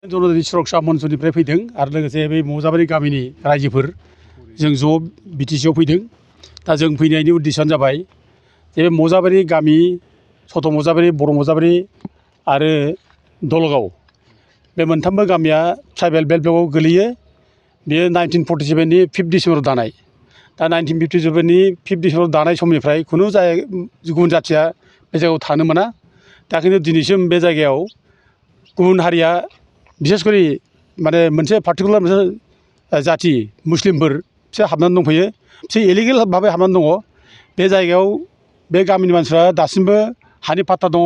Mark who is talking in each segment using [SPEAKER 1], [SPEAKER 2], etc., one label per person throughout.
[SPEAKER 1] जनजाति सुरक्षा मन्चनिफ्राय फैदों आरो लोगोसे बे मजाबारि गामिनि रायजोफोर जों ज' बिटिसिआव फैदों। दा जों फैनायनि उद्देश्यआनो जाबाय जे बे मजाबारि गामि सथ मजाबारि, बर' मजाबारि आरो दलगाव बे मोनथामबो गामिया ट्राइबेल बेल्ट ब्लकआव गोलैयो। बेयो 1947 नि 5 डिसेम्बराव दानाय। दा 1957 नि 5 डिसेम्बराव दानाय समनिफ्राय खुनु गुबुन जाथिया बे जायगायाव थानो मोना। दा खिन्थु दिनैसिम बे जायगायाव गुबुन हारिया बिसेसकरि माने मोनसे पार्टिकुलार मोनसे जाथि मुस्लिमफोर बिसोर हाबनानै दंफैयो। बिसोर इलिगेल भाबै हाबनानै दङ। बे जायगायाव बे गामिनि मानसिफ्रा दासिमबो हानि पाट्टा दङ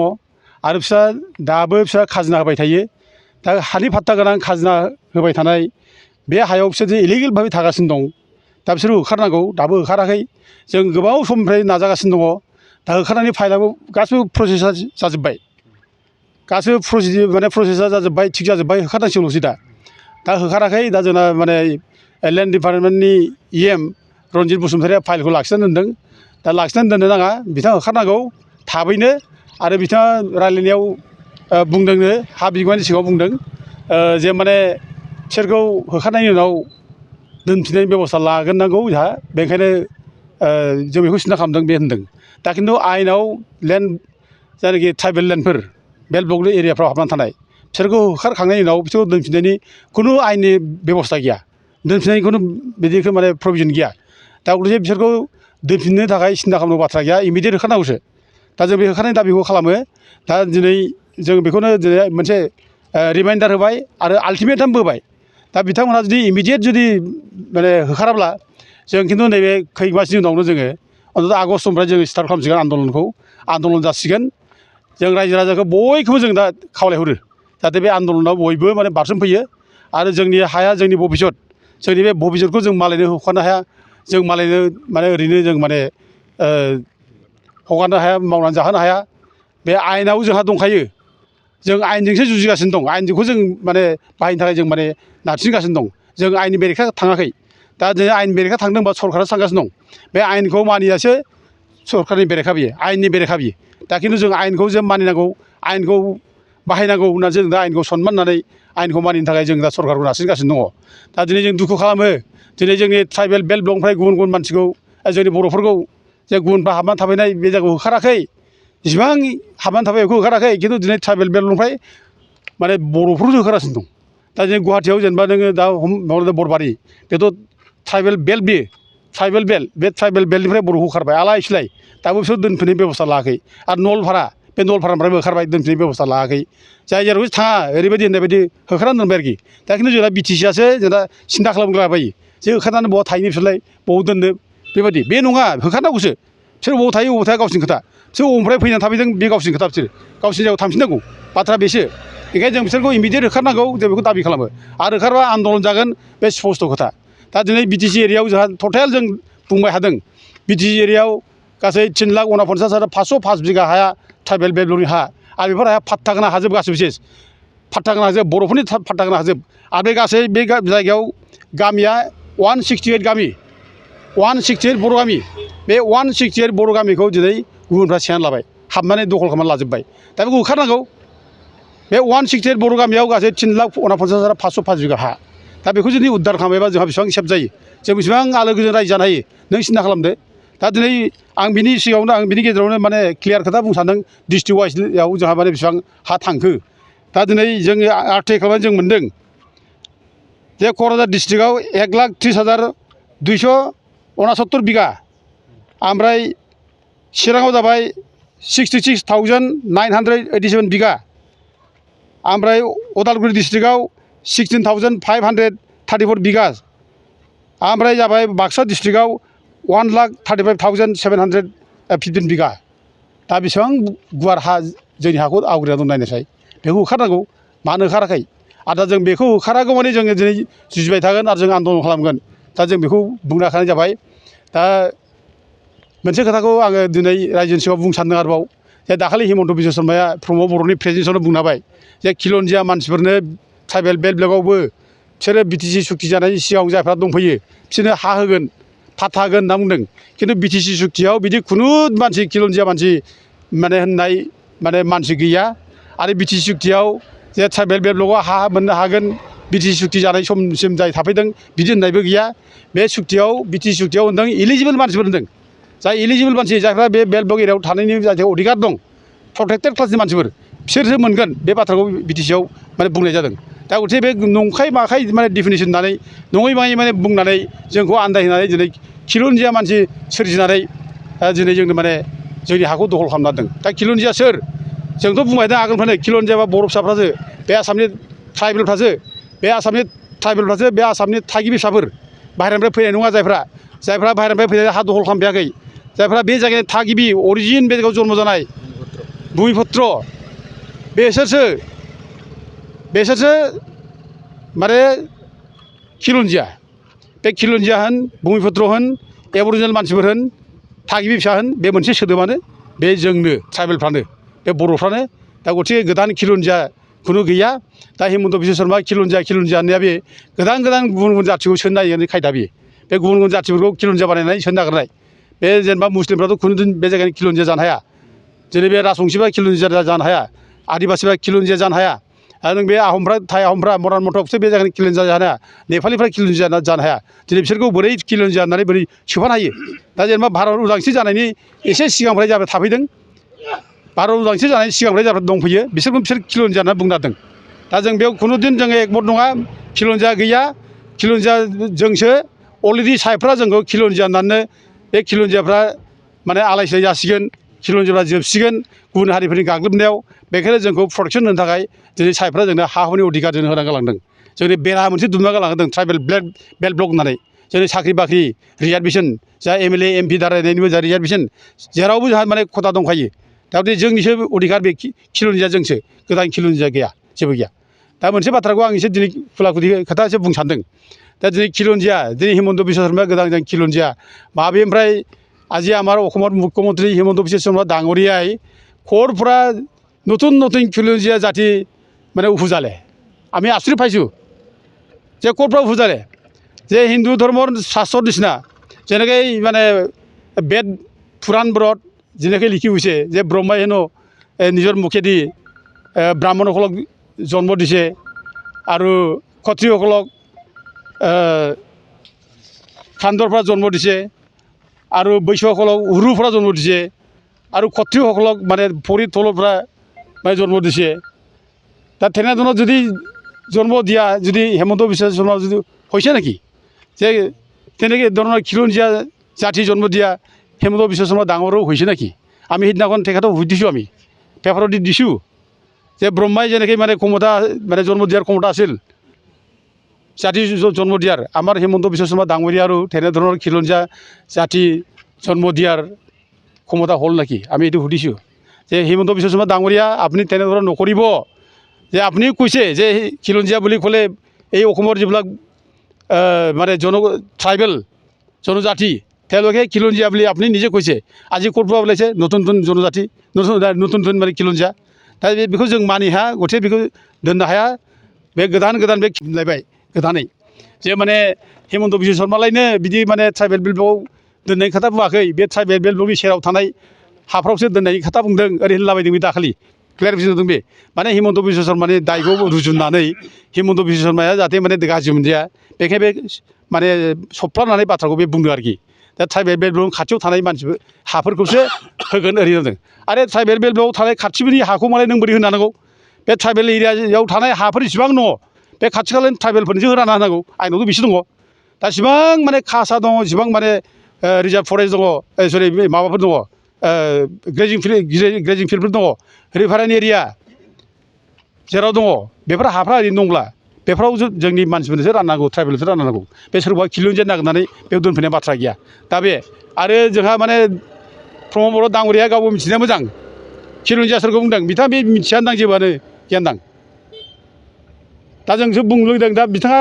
[SPEAKER 1] आरो दाबो खाजोना होबाय थायो। दा हानि पाट्टा गोनां खाजोना होबाय थानाय बे हायाव बिसोर इलिगेल भाबै थागासिनो दं। दा बिसोरखौ होखारनांगौ, दाबो होखाराखै। जों गोबाव समनिफ्राय नाजागासिनो दङ। दा होखारनायनि फाइलाबो गासिबो प्रसेसा जाजोब्बाय। गासिबो प्रसेसा जाजोब्बाय, थिग जाजोब्बाय, होखारनांसिगौल'सै दा। दा होखाराखै। दा जोंना माने लेन्ड डिपार्टमेन्टनि EM रन्जित बसुमतारिया फाइलखौ लाखिनानै दोनदों। दा लाखिनानै दोननो नाङा, बिथाङा होखारनांगौ थाबैनो। आरो बिथाङा रायज्लायनायाव बुंदोंनो, हा बिगोमानि सिगाङाव बुंदों जे माने बिसोरखौ होखारनायनि उनाव दोनफिननायनि बेब'स्था लागोरनांगौ जोंहा, बेनिखायनो जों बेखौ सिन्था खालामदों बे होनदों। दा खिन्थु आयेनाव लेन्ड जायनाखि ट्राइबेल लेन्डफोर बेल्ट ब्लक एरियाफ्राव हाबनानै थानाय बिसोरखौ होखारखांनायनि उनाव बिसोरखौ दोनफिननायनि खुनु आयेननि बेब'स्था गैया। दोनफिननायनि खुनु बिदिखौ माने प्रभिजन गैया। दा अब्लासो बिसोरखौ दोनफिननो थाखाय सिन्था खालामनांगौ बाथ्रा गैया, इमिडियेट होखारनांगौसो। दा जों बे होखारनायनि दाबिखौ खालामो। दा दिनै जों बेखौनो दिनै मोनसे रिमाइन्डार होबाय आरो आल्टिमेटामबो होबाय। दा बिथांमोनहा जुदि इमिडियेट जुदि माने होखाराब्ला जों खिन्थु नैबे खै मासनि उनावनो जोङो अन्तत' आगष्टनिफ्राय जोङो स्टार्ट खालामसिगोन आन्दलनखौ। आन्दलन जासिगोन। जों रायजो राजाखौ बयखौबो जों दा खावलायहरो जाहाथे बे आन्दलनाव बयबो माने बारसोमफैयो आरो जोंनि हाया जोंनि भबिसत, जोंनि बे भबिसतखौ जों मालायनो हगारनो हाया। जों मालायनो माने ओरैनो जों माने हगारनो हाया, मावनानै जाहोनो हाया। बे आयेनाव जोंहा दंखायो। जों आयेनजोंसो जुजिगासिनो दं। आयेनजोंखौ जों माने बाहायनो थाखाय जों माने नारसिनगासिनो दं। जों आयेननि बेरेखा थाङाखै। दा जों आयेन बेरेखा थांदोंबा सरकारा थांगासिनो दं। बे आयेनखौ मानियासो सरकारनि बेरेखा बियो, आयेननि बेरेखा बियो। दा खिन्थु जों आयेनखौ जों मानिनांगौ, आयेनखौ बाहायनांगौ होननानै जों दा आयेनखौ सनमान होनानै आयेनखौ मानिनो थाखाय जों दा सरकारखौ नारसिनगासिनो दङ। दा दिनै जों दुखु खालामो, दिनै जोंनि ट्राइबेल बेल्ट ब्लकनिफ्राय गुबुन गुबुन मानसिखौ, जोंनि बर'फोरखौ जे गुबुनफ्रा हाबनानै थाफैनाय बे जायगाखौ होखाराखै। जेसेबां हाबनानै थाबाय बेखौ होखाराखै, खिन्थु दिनै ट्राइबेल बेल्ट ब्लकनिफ्राय माने बर'फोरखौ होखारगासिनो दं। दा जों गुवाहाटियाव जेनेबा नोङो दा बरबारि, बेथ' ट्राइबेल बेल्ट बेयो, ट्राइबेल बेल्ट। बे ट्राइबेल बेल्टनिफ्राय बर'खौ होखारबाय आलाय सिलाय। दाबो बिसोर दोनफिननायनि बेब'स्था लायाखै। आरो नलपारा, बे नलपारानिफ्रायबो होखारबाय, दोनफिननायनि बेब'स्था लायाखै। जाय जेरावखि थाङा ओरैबायदि होननाय बायदि होखारनानै दोनबाय आरोखि। दा खिन्थु जोंना BTCआसो जोंना सिन्था खालामग्लाबायो जे होखारनानै बहा थाहैनो बिसोरलाय, बबाव दोननो, बेबायदि। बे नङा, होखारनांगौसो। बिसोर बबाव थायो बबाव थाया गावसिनि खोथा। बिसोर बबेनिफ्राय फैनानै थाफैदों बे गावसिनि खोथा। बिसोर गावसिनि जायगायाव थांफिननांगौ, बाथ्रा बेसो। बेखायनो जों बिसोरखौ इमिडियेट होखारनांगौ, जों बेखौ दाबि खालामो। आरो होखारबा आन्दलन जागोन, बे स्पस्ट' खोथा। दा दिनै BTC एरियायाव जोंहा टटेल जों बुंबाय हादों, BTC एरियायाव गासै 3,49,505 बिगा हाया ट्राइबेल बेल्ट ब्लकनि हा। आरो बेफोर हाया पाट्टा गोनां हाजोब, गासैबो सेस पाट्टा गोनां हाजोब, बर'फोरनि पाट्टा गोनां हाजोब। आरो बे गासै बे जायगायाव गामिया 168 गामि, 168 बर' गामि। बे 168 बर' गामिखौ दिनै गुबुनफ्रा सेनानै लाबाय, हाबनानै दखल खालामनानै लाजोब्बाय। दा बेखौ होखारनांगौ। बे 168 बर' गामियाव गासै 3,49,505 बिगा हा। दा बेखौ जुदि उद्धार खालामोबा जोंहा बेसेबां सेब जायो, जों बेसेबां आलो गोजोन रायजो जानो हायो, नों सिन्था खालामदो। दा दिनै आं बिनि सिगाङावनो, आं बिनि गेजेरावनो माने क्लियार खोथा बुंनो सानदों, डिस्ट्रिक्ट वाइसआव जोंहा माने बेसेबां हा थांखो। दा दिनै जोङो आरटिआइ खालामनानै जों मोनदों जे क'क्राझार डिस्ट्रिक्टआव 1,30,269 बिगा। ओमफ्राय चिराङाव जाबाय 66,987 बिगा। ओमफ्राय उदालगुरि डिस्ट्रिक्टआव 16,534 बिगा। ओमफ्राय जाबाय बाक्सा डिस्ट्रिक्टआव 1,35,715 बिगा। दा बेसेबां गुवार हा जोंनि हाखौ आवग्रिना दं नायनायसाय। बेखौ होखारनांगौ, मानो होखाराखै? आरो दा जों बेखौ होखारागौ माने जोङो दिनै जुजिबाय थागोन आरो जों आन्दलन खालामगोन। दा जों बेखौ बुंनो हाखानाय जाबाय। दा मोनसे खोथाखौ आङो दिनै रायजोनि सिगाङाव बुंनो सानदों आरोबाव, जे दाखालि हिमन्त बिश्व शर्माया प्रमद बर'नि प्रेजेन्सआवनो बुंनो हाबाय जे खिलन्जिया मानसिफोरनो ट्राइबेल बेल्ट ब्लकआवबो बिसोरो BTC सुक्ति जानायनि सिगाङाव जायफ्रा दंफैयो बिसोरनो हा होगोन, पाट्टा होगोन होनना बुंदों। खिन्थु BTC सुक्तियाव बिदि खुनु मानसि खिलन्जिया मानसि माने होननाय माने मानसि गैया। आरो BTC सुक्तियाव जे ट्राइबेल डेभेलपआव हा मोननो हागोन बिटिसि सुक्ति जानाय समसिम जाय थाफैदों बिदि होननायबो गैया बे सुक्तियाव बिटिसि सुक्तियाव होनदों इलिजिबोल मानसिफोर होनदों जाय इलिजिबोल मानसि जायफ्रा बे डेभेलप एरियायाव थानायनि जाहाथे अधिकार दं प्रटेक्टेड क्लासनि मानसिफोर बिसोरसो मोनगोन बे बाथ्राखौ बिटिसिआव माने बुंनाय जादों दा गथिखे बे नंखाय माखाय माने डिफिनिसन होननानै नङै बाङै माने बुंनानै जोंखौ आन्दायहोनानै दिनै खिलुनजिया मानसि सोरजिनानै दिनै जोंनो माने जोंनि हाखौ दखल खालामना दों दा खिलुनजिया सोर जोंथ' बुंबाय दा आगोलनिफ्रायनो खिलुनजियाबा बर' फिसाफ्रासो बे आसामनि ट्राइबेलफ्रासो बे आसामनि ट्राइबेलफ्रासो बे आसामनि थागिबि फिसाफोर बाहेरानिफ्राय फैनाय नङा जायफ्रा बाहेरानिफ्राय फैनानै हा दखल खालामफैयाखै जायफ्रा बे जायगानि थागिबि अरिजिन बे जायगायाव जन्म जानाय भुमिपुत्र बेसोरसो माने खिलुनजिया बे खिलुनजिया होन भुमिपुत्र होन एबरिजिनेल मानसिफोर होन थागिबि फिसा होन बे मोनसे सोदोबानो बे जोंनो ट्राइबेलफ्रानो बे बर'फ्रानो दा गथिखे गोदान खिलुनजिया खुनु गैया दा हिमन्त बिश्व शर्मा खिलुनजिया होननाया बे गोदान गुबुन जाथिखौ सोनो नागिरनायनि खायदा बे गुबुन जाथिफोरखौ खिलुनजिया बानायनानै सोनो नागिरनाय बे जेनेबा मुस्लिमफ्राथ' खुनुदिन बे जायगानि खिलुनजिया जानो हाया जेरै बे राजबंसिफ्रा खिलुनजिया जानो हाया आदिबासिफ्रा खिलुनजिया जानो हाया आरो नों बे थाइ आहमफ्रा मरान मथकसो बे जायगानि खिलुनजिया जानो हाया नेपालिफ्रा खिलुनजिया जानो हाया दिनै बिसोरखौ बोरै खिलुनजिया होननानै बोरै सोफानो हायो दा जेनेबा भारत उदांस्रि जानायनि एसे सिगांनिफ्राय जाबाय थाफैदों भारत उदांस्रि जानायनि सिगांनिफ्राय जाबाय दंफैयो बिसोर खिलुनजिया होनना बुंना दों दा जों बेयाव खुनुदिन जोङो एकमत नङा खिलुनजिया गैया खिलुनजिया जोंसो अलरेडि साइफफ्रा जोंखौ खिलुनजिया होननानै बे खिलुनजियाफ्रा माने आलाय सिलाय जासिगोन खिलुनजियाफ्रा जोबसिगोन गुबुन हारिफोरनि गाग्लोबनायाव बेखायनो जोंखौ प्रटेकसन होनो थाखाय दिनै साइफफ्रा जोंनो हा हुनि अधिकार जोंनो होना गालांदों जोंनि बेरा मोनसे दुमना गालांदों ट्राइबेल बेल्ट ब्लक होननानै जोंनि साख्रि बाख्रि रिजार्भेसन जा एमएलए एमपि दारायनायनिबो जा रिजार्भेसन जेरावबो जोंहा माने खथा दंखायो दा जोंनिसो अधिकार बे खिलुनजिया जोंसो गोदान खिलुनजिया गैया जेबो गैया दा मोनसे बाथ्राखौ आं एसे दिनै खुलाखुलि खोथा एसे बुंनो सानदों दा दिनै खिलुनजिया दिनै हिमन्त बिश्व शर्माया गोदान खिलुनजिया माबेनिफ्राय আজি আমার অসমৰ মুখ্যমন্ত্ৰী হিমন্ত বিশ্ব শৰ্মা ডাঙৰীয়াই ক'ৰ পৰা নতুন খিলঞ্জীয়া জাতি মানে উফুজালে আমি আচৰিত পাইছোঁ যে ক'ৰ পৰা উফুজালে যে হিন্দু ধৰ্মৰ শাস্ত্ৰৰ নিচিনা যেনেকৈ মানে বেদ পুৰাণবোৰত যেনেকৈ লিখি গৈছে যে ব্ৰহ্মাই হেনো নিজৰ মুখেদি ব্ৰাহ্মণসকলক জন্ম দিছে আৰু ক্ষত্ৰিয়সকলক খাণ্ডৰ পৰা জন্ম দিছে আৰু বৈশ্যসকলক উৰুৰ পৰা জন্ম দিছে আৰু ক্ষত্ৰিয়সকলক মানে ভৰিৰ তলৰ পৰা মানে জন্ম দিছে दा তেনেধৰণৰ যদি জন্ম দিয়া যদি হিমন্ত বিশ্ব শৰ্মা যদি হৈছে নেকি যে তেনেকৈ ধৰণৰ খিলঞ্জীয়া জাতি জন্ম দিয়া হিমন্ত বিশ্ব শৰ্মা ডাঙৰো হৈছে নেকি আমি সেইদিনাখন তেখেতক সুধিছোঁ আমি পেপাৰত দি দিছোঁ যে ব্ৰহ্মাই যেনেকৈ মানে ক্ষমতা মানে জন্ম দিয়াৰ ক্ষমতা আছিল জাতি জন্ম দিয়াৰ আমাৰ হিমন্ত বিশ্ব শৰ্মা ডাঙৰীয়াৰো তেনেধৰণৰ খিলঞ্জীয়া জাতি জন্ম দিয়াৰ ক্ষমতা হ'ল নেকি আমি এইটো সুধিছোঁ যে হিমন্ত বিশ্ব শৰ্মা ডাঙৰীয়া আপুনি তেনেধৰণৰ নকৰিব যে আপুনি কৈছে যে খিলঞ্জীয়া বুলি ক'লে এই অসমৰ যিবিলাক মানে ট্ৰাইবেল জনজাতি তেওঁলোকে খিলঞ্জীয়া বুলি আপুনি নিজে কৈছে আজি ক'ৰ পৰা ওলাইছে নতুন জনজাতি নতুন মানে খিলঞ্জীয়া दा बेखौ जों मानि हाया गथे बेखौ दोननो हाया बे गोदान बे खिलायबाय गोदानै जे माने हिमন্ত बिश्व शर्मालायनो बिदि माने ट्राइबेल बेल्टआव दोननाय खोथा बुङाखै बे ट्राइबेल बेल्टनि सेराव थानाय हाफ्रावसो दोननायनि खोथा बुंदों ओरै होनलाबायदों बे दाखालि क्लियारिफिकेसन होदों बे माने हिमন্ত बिश्व शर्मानि दायखौ रुजुननानै हिमন্ত बिश्व शर्माया जाहाथे माने गाज्रि मोनजाया बेखायनो बे माने सफ्लानानै बाथ्राखौ बे बुंदों आरोखि दा ट्राइबेल बेल्टआव खाथियाव थानाय मानसिफोर हाफोरखौसो होगोन ओरै होनदों आरो ट्राइबेल बेल्टआव थानाय खाथिफोरनि हाखौ मालाय नों बोरै होनांगौ बे ट्राइबेल एरियायाव थानाय हाफोर इसिबां दङ बे खाथि खालानि ट्राइबेलफोरनोसो रानना होनांगौ आंनावथ' बेसो दङ दा इसिबां माने खासा दङ इसिबां माने रिजार्भ फरेस्ट दङ सरि माबाफोर दङ ग्रेजिं फिल्डफोर दङ रिभाराइन एरिया जेराव दङ बेफोर हाफ्रा ओरैनो दंब्ला बेफोराव जोंनि मानसिफोरनोसो राननांगौ ट्राइबेलफोर राननांगौ बे सोरबा खिलुनजिया नागिरनानै बेयाव दोनफैनाय बाथ्रा गैया दा बे आरो जोंहा माने प्रमद बर' डाङरिया गावबो मिथिनाया मोजां खिलुनजिया सोरखौ बुंदों बिथाङा बे मिथियादां जेबोआनो गियानदां दा जोंसो बुंनो लुगैदों दा बिथाङा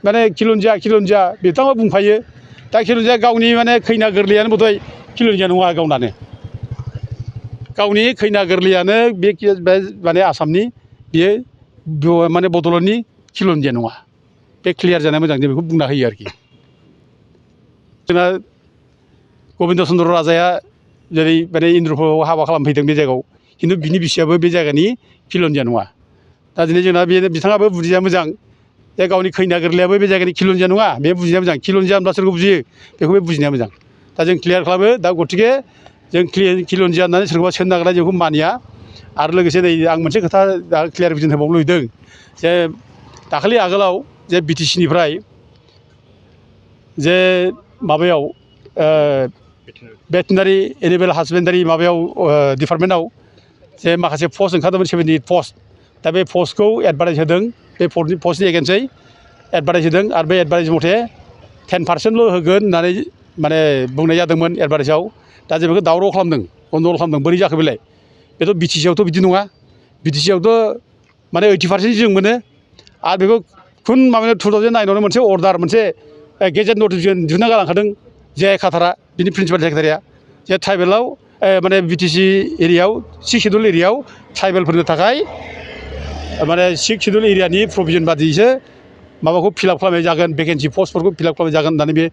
[SPEAKER 1] माने खिलुनजिया बिथाङा बुंफायो दा खिलुनजिया गावनि माने खैना गोरलैयानो बोधय खिलुनजिया नङा गावनानो गावनि खैना गोरलैयानो बे माने आसामनि बियो माने बड'लेण्डनि खिलुनजिया नङा बे क्लियार जानाया मोजां जों बेखौ बुंना होयो आरोखि जोंना गबिन्द चन्द्र राजाया जेरै माने इन्द्रखौ हाबा खालामफैदों बे जायगायाव खिन्थु बिनि बिसियाबो बे जायगानि खिलुनजिया नङा दा दिनै जोंना बे बिथाङाबो बुजिया मोजां जे गावनि खैना गोरलैयाबो बे जायगानि खिलन्जिया नङा बे बुजिनाया मोजां खिलन्जिया होनब्ला सोरखौ बुजियो बेखौ बे बुजिनाया मोजां दा जों क्लियार खालामो दा गतिके जों खिलन्जिया होननानै सोरखौबा सोंनो नागिरनाय जोंखौ मानिया आरो लोगोसे नै आं मोनसे खोथा दा क्लियारिफिकेसन होबावनो लुबैदों जे दाखालि आगोलाव जे बिटिसिनिफ्राय जे माबायाव भेटेनारि एनिमेल हासबेन्डारि माबायाव डिपार्टमेन्टआव जे माखासे पस्ट ओंखारदोंमोन 78 पस्ट दा बे पस्टखौ एडभार्टाइज होदों बे पस्टनि एगेन्स्टै एडभार्टाइज होदों आरो बे एडभार्टाइज मथे 10% होगोन होननानै माने बुंनाय जादोंमोन एडभार्टाइजआव दा जों बेखौ दावराव खालामदों गन्दगल खालामदों बोरै जाखो बेलाय बेथ' बिटिसिआवथ' बिदि नङा बिटिसिआवथ' माने 80% जों मोनो आरो बेखौ खुन माबायाव 2009 मोनसे अर्डार मोनसे गेजेट नटिफिकेसन दिहुनना गालांखादों जे खातारा बिनि प्रिन्सिपाल सेक्रेटारिया जे ट्राइबेलाव माने बिटिसि एरियायाव 6 सिडुल एरियायाव ट्राइबेलफोरनि थाखाय माने 6 सिडुल एरियानि प्रभिजन बादिसो माबाखौ फिलआप खालामनाय जागोन भेकेन्सि पस्टफोरखौ फिलआप खालामनाय जागोन होननानै बे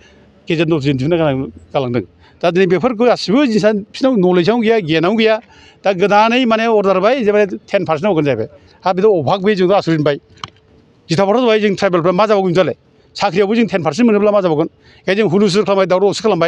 [SPEAKER 1] गेजेट नटिफिकेसन दिहुनना गालांदों दा दिनै बेफोर गासिबो जिनिसा बिसोरनाव नलेजआवनो गैया गियानावनो गैया दा गोदानै माने अर्डार होबाय जे 10% होगोन जाहैबाय हा बेथ' अभाग बे जोंथ' आसरित मोनबाय गिथावबाथ' जाबाय जों ट्राइबेलफ्रा मा जाबावगोन दालाय साख्रियावबो जों 10% मोनोब्ला मा जाबावगोन बेखायनो जों हुलुसुल खालामबाय दावराव दावसि खालामबाय